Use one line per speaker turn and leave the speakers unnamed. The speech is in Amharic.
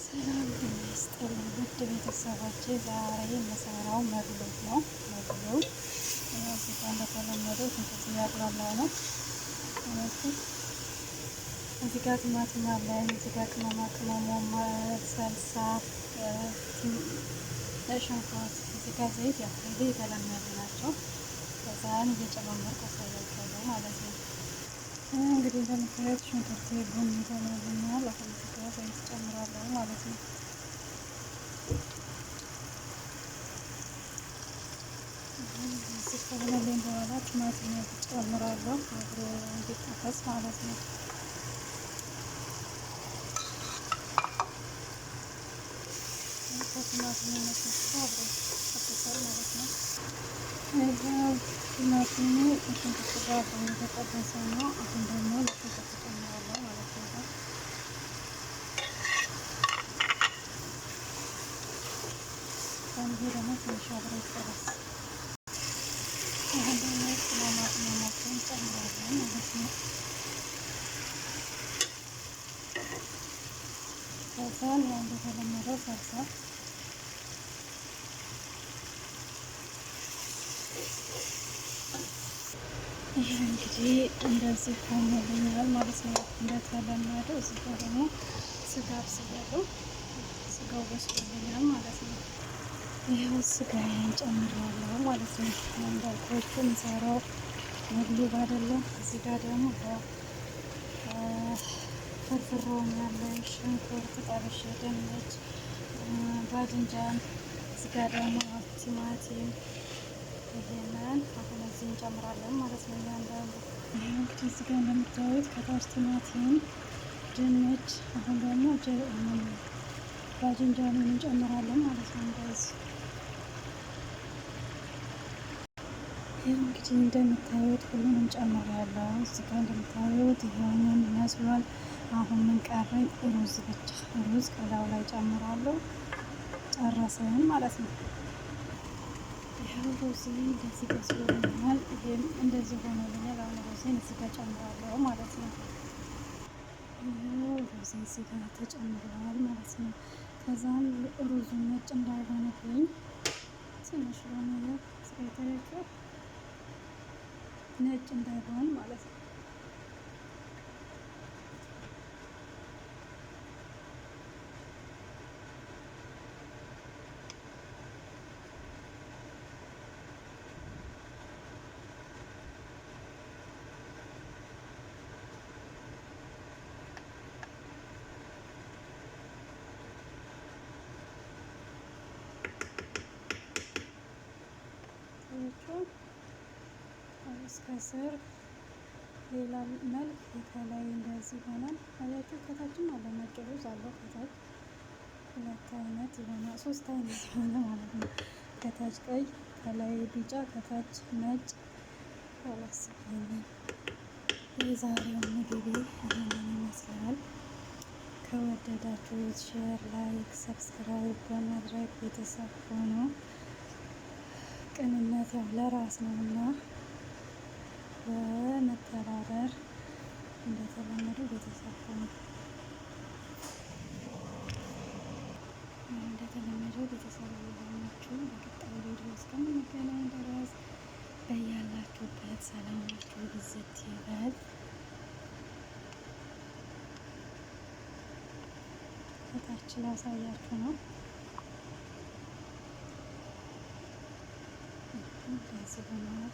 ሰላም ጤና ይስጥልኝ ውድ ቤተሰቦቼ፣ ዛሬ የምሰራው መግሎት ነው። መግሎት እዚህ ጋር እንደተለመደው ሽንኩርት እያቁላላሁ ነው። እዚህ ጋር ቲማቲም አለ። እዚህ ጋር ቅመማ ቅመሙ፣ ሰልሳ፣ ሽንኩርት፣ እዚህ ጋር ዘይት፣ ያው ይሄ የተለመዱ ናቸው። ከዛን እየጨማመርኩ አሳያችኋለሁ ማለት ነው። እንግዲህ እንደምታዩት ሽንኩርቴ ቡኒ ሆኖልኛል። አሁን እዚህ ጋር ዘይት ጨምራለሁ ማለት ነው። እዚህ ከሆነልኝ በኋላ ቲማቲም ጨምራለሁ አብሮ እንዲጠበስ ማለት ነው። ከቲማቲም ነስነስቶ አብሮ ይጠበሳል ማለት ነው። ይኸው ቲማቲሙ ከሽንኩርቱ ጋር አብሮ እየተጠበሰ ነው። አሁን ደግሞ ሽንኩርት ጨምራለሁ ማለት ነው። ይሄ ደግሞ ትንሽ አብሮ ይጠበስ። አሁን ደግሞ ቅመማ ቅመሞችን ጨምራለሁ ማለት ነው። ከዛን ያው እንደተለመደው ሰልሳ፣ ይህ እንግዲህ እንደዚህ ሆኖልኛል ማለት ነው። እንደተለመደው እዚህ ጋር ደግሞ ስጋ አብስያለሁ። ስጋው በስሎልኛል ማለት ነው። ይኸው ስጋዬን ጨምሬያለሁ ማለት ነው። እንዳልኳችሁ የምሰራው መግሉብ አይደለም። እዚህ ጋር ደግሞ ፍርፍሮም ያለ ሽንኩርት ጠብሼ፣ ድንች፣ ባድንጃን፣ እዚህ ጋር ደግሞ ቲማቲም፣ ይሄንን አሁን እዚህ እንጨምራለን ማለት ነው። እያንዳንዱ ይሄ እንግዲህ እዚህ ጋር እንደምታዩት ከታች ቲማቲም፣ ድንች፣ አሁን ደግሞ ባድንጃኑን እንጨምራለን ማለት ነው። እንደዚህ ይህ እንግዲህ እንደምታዩት ሁሉንም ጨምሬያለሁ። እዚህ ጋር እንደምታዩት ይሄንን ይመስሏል። አሁን ምን ቀረኝ? ሩዝ ብቻ። ሩዝ ከላዩ ላይ ጨምራለሁ። ጨረስን ማለት ነው። ይኸው ሩዝ እንደዚህ በስሎልኛል። ይሄም እንደዚህ ሆኖልኛል። አሁን ሩዝን እዚህ ጋር ጨምራለሁ ማለት ነው። ይኸው ሩዝ እዚህ ጋር ተጨምረዋል ማለት ነው። ከዛም ሩዙ ነጭ እንዳይሆንብኝ ትንሽ ሆነ ስጋ ነጭ እንዳይሆን ማለት ነው። እስከ ስር ሌላ መልክ ከላይ እንደዚህ ሆኗል። አያችሁ፣ ከታችም አለ ነጭ ሩዝ አለው። ከታች ሁለት አይነት የሆነ ሶስት አይነት የሆነ ማለት ነው። ከታች ቀይ፣ ከላይ ቢጫ፣ ከታች ነጭ። ላስ የዛሬው ምግቤ ይህንን ይመስላል። ከወደዳችሁት share፣ like፣ subscribe በማድረግ ቤተሰብ ሆኖ ቅንነት ያው ለራስ ነውና በመተባበር እንደተለመደው ቤተሰብ ሆኑ። እንደተለመደው ቤተሰብ የሆናችሁ በቀጣይ ቪዲዮ እስከምንገናኝ ድረስ በያላችሁበት ሰላማችሁ ብዝት ይበል። ከታች ላሳያችሁ ነው። እንደዚህ ሆኗል።